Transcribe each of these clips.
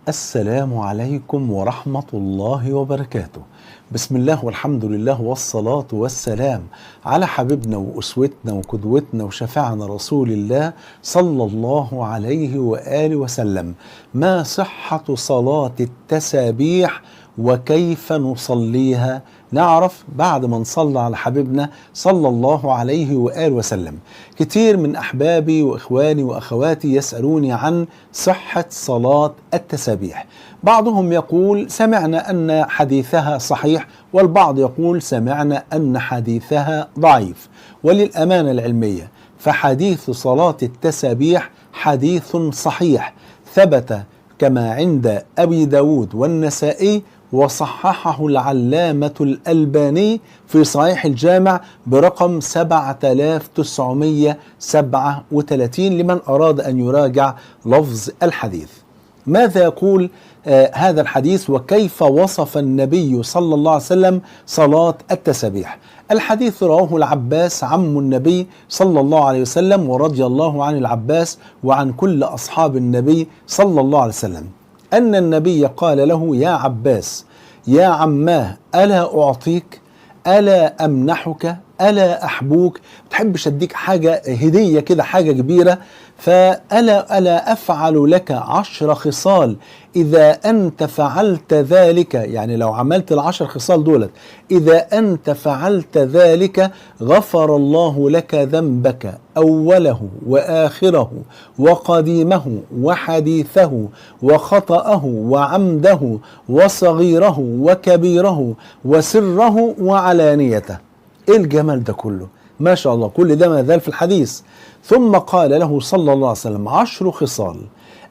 السلام عليكم ورحمة الله وبركاته. بسم الله والحمد لله والصلاة والسلام على حبيبنا وأسوتنا وقدوتنا وشفيعنا رسول الله صلى الله عليه وآله وسلم. ما صحة صلاة التسابيح وكيف نصليها؟ نعرف بعد ما نصلي على حبيبنا صلى الله عليه وآله وسلم. كتير من أحبابي وإخواني وأخواتي يسألوني عن صحة صلاة التسابيح. بعضهم يقول سمعنا أن حديثها صحيح، والبعض يقول سمعنا أن حديثها ضعيف. وللأمانة العلمية فحديث صلاة التسابيح حديث صحيح، ثبت كما عند أبي داود والنسائي، وصححه العلامة الألباني في صحيح الجامع برقم 7937 لمن أراد أن يراجع لفظ الحديث. ماذا يقول هذا الحديث وكيف وصف النبي صلى الله عليه وسلم صلاة التسابيح؟ الحديث رواه العباس عم النبي صلى الله عليه وسلم، ورضي الله عن العباس وعن كل أصحاب النبي صلى الله عليه وسلم، أن النبي قال له: يا عباس، يا عماه، ألا أعطيك؟ ألا أمنحك؟ ألا أحبوك؟ بتحبش أديك حاجة هدية كده، حاجة كبيرة؟ فألا ألا أفعل لك 10 خصال إذا أنت فعلت ذلك؟ يعني لو عملت 10 خصال دولت، إذا أنت فعلت ذلك غفر الله لك ذنبك أوله وآخره وقديمه وحديثه وخطأه وعمده وصغيره وكبيره وسره وعلانيته. إيه الجمال ده كله؟ ما شاء الله، كل ده ما زال في الحديث. ثم قال له صلى الله عليه وسلم 10 خصال: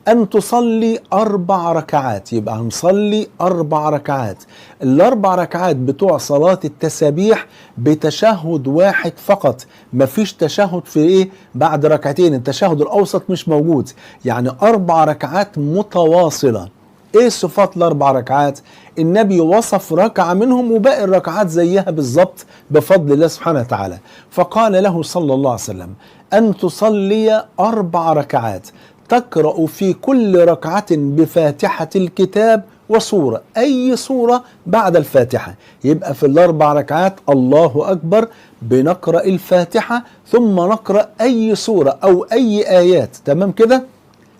أن تصلي 4 ركعات. يبقى هنصلي 4 ركعات. ال4 ركعات بتوع صلاة التسابيح بتشهد واحد فقط، مفيش تشهد في إيه بعد ركعتين، التشهد الأوسط مش موجود، يعني 4 ركعات متواصلة. إيه صفات ال4 ركعات؟ النبي وصف ركعة منهم وباقي الركعات زيها بالظبط بفضل الله سبحانه وتعالى. فقال له صلى الله عليه وسلم: أن تصلي 4 ركعات تقرأ في كل ركعة بفاتحة الكتاب وسورة، أي سورة بعد الفاتحة. يبقى في ال4 ركعات الله أكبر بنقرأ الفاتحة ثم نقرأ أي سورة أو أي آيات. تمام كده؟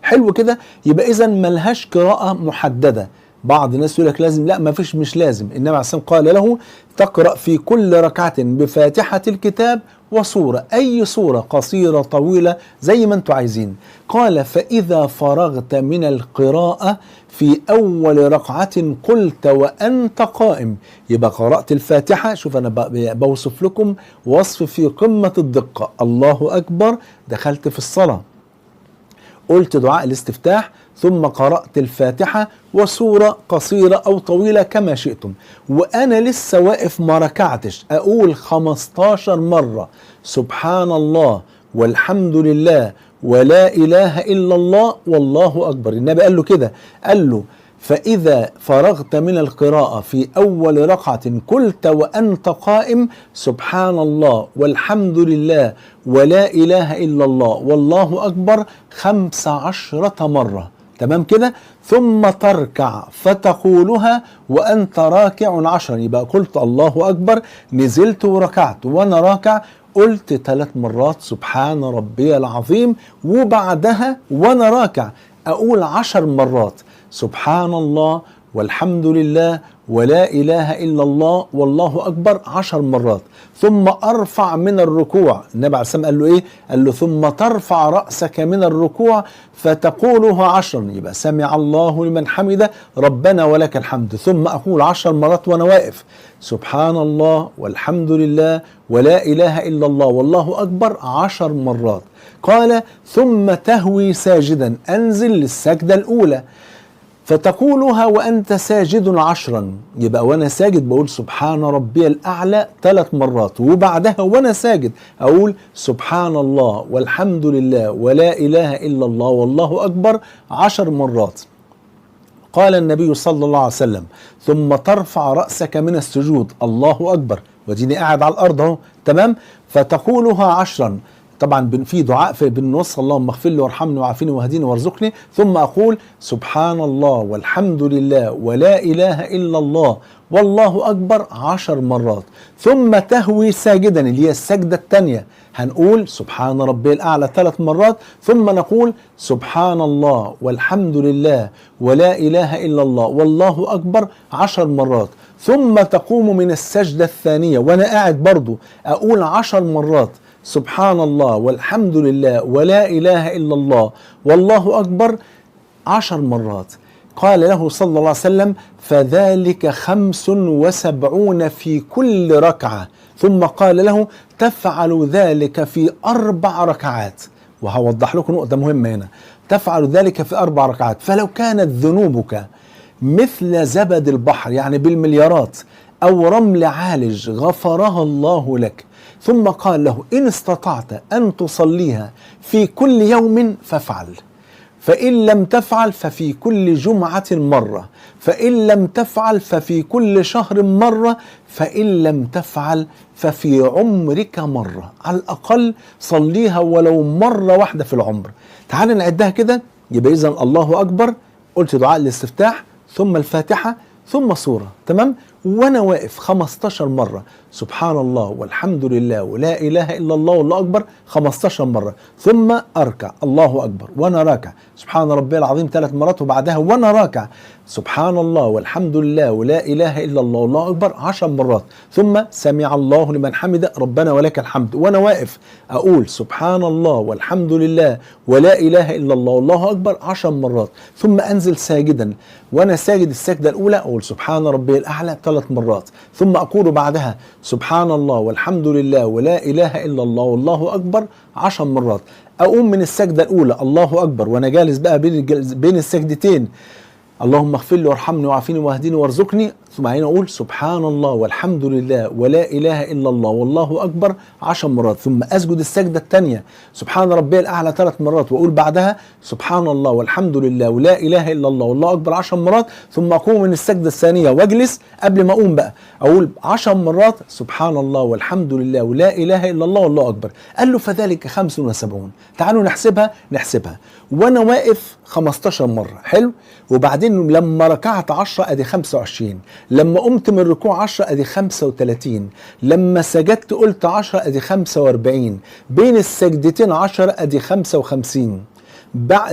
حلو كده. يبقى إذن ملهاش قراءة محددة. بعض الناس يقول لك لازم، لا ما فيش، مش لازم. النبي عليه الصلاة والسلام قال له تقرأ في كل ركعة بفاتحة الكتاب وسورة، أي سورة قصيرة طويلة زي ما انتم عايزين. قال: فإذا فرغت من القراءة في أول ركعة قلت وأنت قائم. يبقى قرأت الفاتحة. شوف أنا بوصف لكم وصف في قمة الدقة. الله أكبر، دخلت في الصلاة، قلت دعاء الاستفتاح، ثم قرأت الفاتحة وسورة قصيرة أو طويلة كما شئتم، وأنا لسه واقف ما ركعتش أقول 15 مرة سبحان الله والحمد لله ولا إله إلا الله والله أكبر. النبي قال له كده، قال له: فإذا فرغت من القراءة في أول ركعة قلت وأنت قائم سبحان الله والحمد لله ولا إله إلا الله والله أكبر 15 مرة. تمام كده؟ ثم تركع فتقولها وأنت راكع 10. يبقى قلت الله أكبر، نزلت وركعت، وأنا راكع قلت 3 مرات سبحان ربي العظيم، وبعدها وأنا راكع أقول 10 مرات سبحان الله والحمد لله ولا إله إلا الله والله أكبر 10 مرات. ثم أرفع من الركوع. النبي عليه الصلاة والسلام قال له إيه؟ قال له: ثم ترفع رأسك من الركوع فتقولها 10. يبقى سمع الله لمن حمده ربنا ولك الحمد. ثم أقول 10 مرات وأنا واقف سبحان الله والحمد لله ولا إله إلا الله والله أكبر 10 مرات. قال: ثم تهوي ساجدا، أنزل للسجدة الأولى فتقولها وأنت ساجد 10. يبقى وأنا ساجد بقول سبحان ربي الأعلى 3 مرات، وبعدها وأنا ساجد أقول سبحان الله والحمد لله ولا إله إلا الله والله أكبر 10 مرات. قال النبي صلى الله عليه وسلم: ثم ترفع رأسك من السجود، الله أكبر، وديني قاعد على الأرض أهو، تمام، فتقولها 10. طبعا في دعاء في بالنص، اللهم اغفر لي وارحمني وعافني واهديني وارزقني، ثم أقول سبحان الله والحمد لله ولا إله إلا الله والله أكبر 10 مرات. ثم تهوي ساجدا اللي هي السجدة الثانية، هنقول سبحان ربي الأعلى 3 مرات، ثم نقول سبحان الله والحمد لله ولا إله إلا الله والله أكبر 10 مرات. ثم تقوم من السجدة الثانية وأنا قاعد برضو أقول 10 مرات سبحان الله والحمد لله ولا إله إلا الله والله أكبر 10 مرات. قال له صلى الله عليه وسلم فذلك 75 في كل ركعة. ثم قال له تفعل ذلك في 4 ركعات. وهوضح لكم نقطة مهمة هنا، تفعل ذلك في 4 ركعات. فلو كانت ذنوبك مثل زبد البحر، يعني بالمليارات، أو رمل عالج، غفرها الله لك. ثم قال له إن استطعت أن تصليها في كل يوم فافعل، فإن لم تفعل ففي كل جمعة مرة، فإن لم تفعل ففي كل شهر مرة، فإن لم تفعل ففي عمرك مرة. على الأقل صليها ولو مرة واحدة في العمر. تعال نعدها كده. يبقى إذن الله أكبر، قلت دعاء الاستفتاح، ثم الفاتحة، ثم سورة، تمام؟ وأنا واقف 15 مرة سبحان الله والحمد لله ولا إله إلا الله والله أكبر 15 مرة، ثم أركع الله أكبر وأنا راكع سبحان ربي العظيم 3 مرات، وبعدها وأنا راكع سبحان الله والحمد لله ولا إله إلا الله والله أكبر 10 مرات، ثم سمع الله لمن حمده ربنا ولك الحمد وأنا واقف أقول سبحان الله والحمد لله ولا إله إلا الله والله أكبر 10 مرات، ثم أنزل ساجدا وأنا ساجد السجدة الأولى أقول سبحان ربي الأعلى 3 مرات، ثم أقول بعدها سبحان الله والحمد لله ولا إله إلا الله والله أكبر 10 مرات. أقوم من السجدة الأولى الله أكبر وأنا جالس بقى بين السجدتين اللهم اغفر لي وارحمني وعافيني واهديني وارزقني، ثم بعدين اقول سبحان الله والحمد لله ولا اله الا الله والله اكبر 10 مرات، ثم اسجد السجدة الثانية سبحان ربي الاعلى 3 مرات، واقول بعدها سبحان الله والحمد لله ولا اله الا الله والله اكبر 10 مرات، ثم اقوم من السجدة الثانية واجلس قبل ما اقوم بقى اقول 10 مرات سبحان الله والحمد لله ولا اله الا الله والله اكبر. قال له فذلك 75. تعالوا نحسبها وانا واقف 15 مرة، حلو، وبعدين لما ركعت 10 ادي 25، لما قمت من الركوع 10 ادي 35، لما سجدت قلت 10 ادي 45، بين السجدتين 10 ادي 55،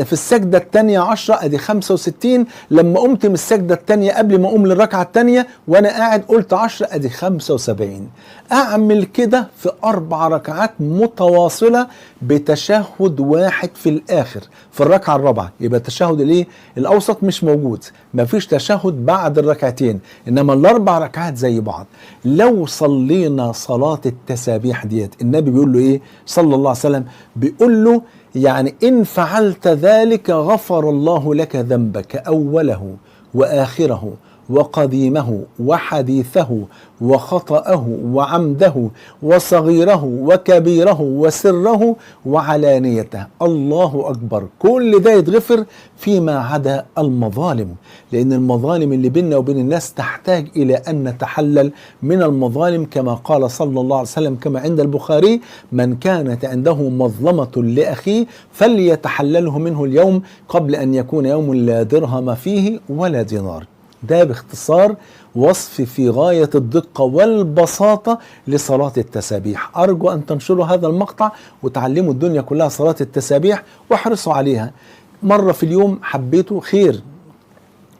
في السجدة الثانية 10 ادي 65، لما قمت من السجدة الثانية قبل ما اقوم للركعة الثانية وانا قاعد قلت 10 ادي 75. اعمل كده في 4 ركعات متواصلة بتشهد واحد في الاخر في الركعة الرابعة. يبقى التشهد الايه الاوسط مش موجود، مفيش تشهد بعد الركعتين، انما ال4 ركعات زي بعض. لو صلينا صلاة التسابيح ديت، النبي بيقول له ايه صلى الله عليه وسلم؟ بيقول له يعني إن فعلت ذلك غفر الله لك ذنبك أوله وآخره وقديمة وحديثه وخطأه وعمده وصغيره وكبيره وسره وعلانيته. الله أكبر، كل ده يتغفر فيما عدا المظالم، لأن المظالم اللي بيننا وبين الناس تحتاج إلى أن نتحلل من المظالم، كما قال صلى الله عليه وسلم كما عند البخاري: من كانت عنده مظلمة لأخيه فليتحلله منه اليوم قبل أن يكون يوم لا درهم فيه ولا دينار. ده باختصار وصف في غاية الدقة والبساطة لصلاة التسابيح. أرجو أن تنشروا هذا المقطع وتعلموا الدنيا كلها صلاة التسابيح، واحرصوا عليها. مرة في اليوم حبيتوا خير،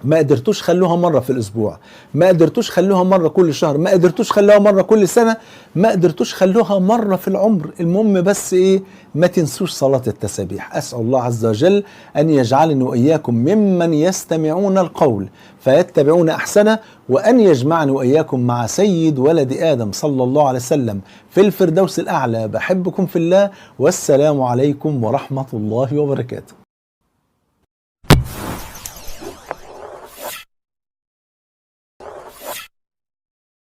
ما قدرتوش خلوها مرة في الأسبوع، ما قدرتوش خلوها مرة كل شهر، ما قدرتوش خلوها مرة كل سنة، ما قدرتوش خلوها مرة في العمر. المهم بس إيه، ما تنسوش صلاة التسابيح. أسأل الله عز وجل أن يجعلني وإياكم ممن يستمعون القول فيتبعون أحسنه، وأن يجمعني وإياكم مع سيد ولد آدم صلى الله عليه وسلم في الفردوس الأعلى. بحبكم في الله، والسلام عليكم ورحمة الله وبركاته.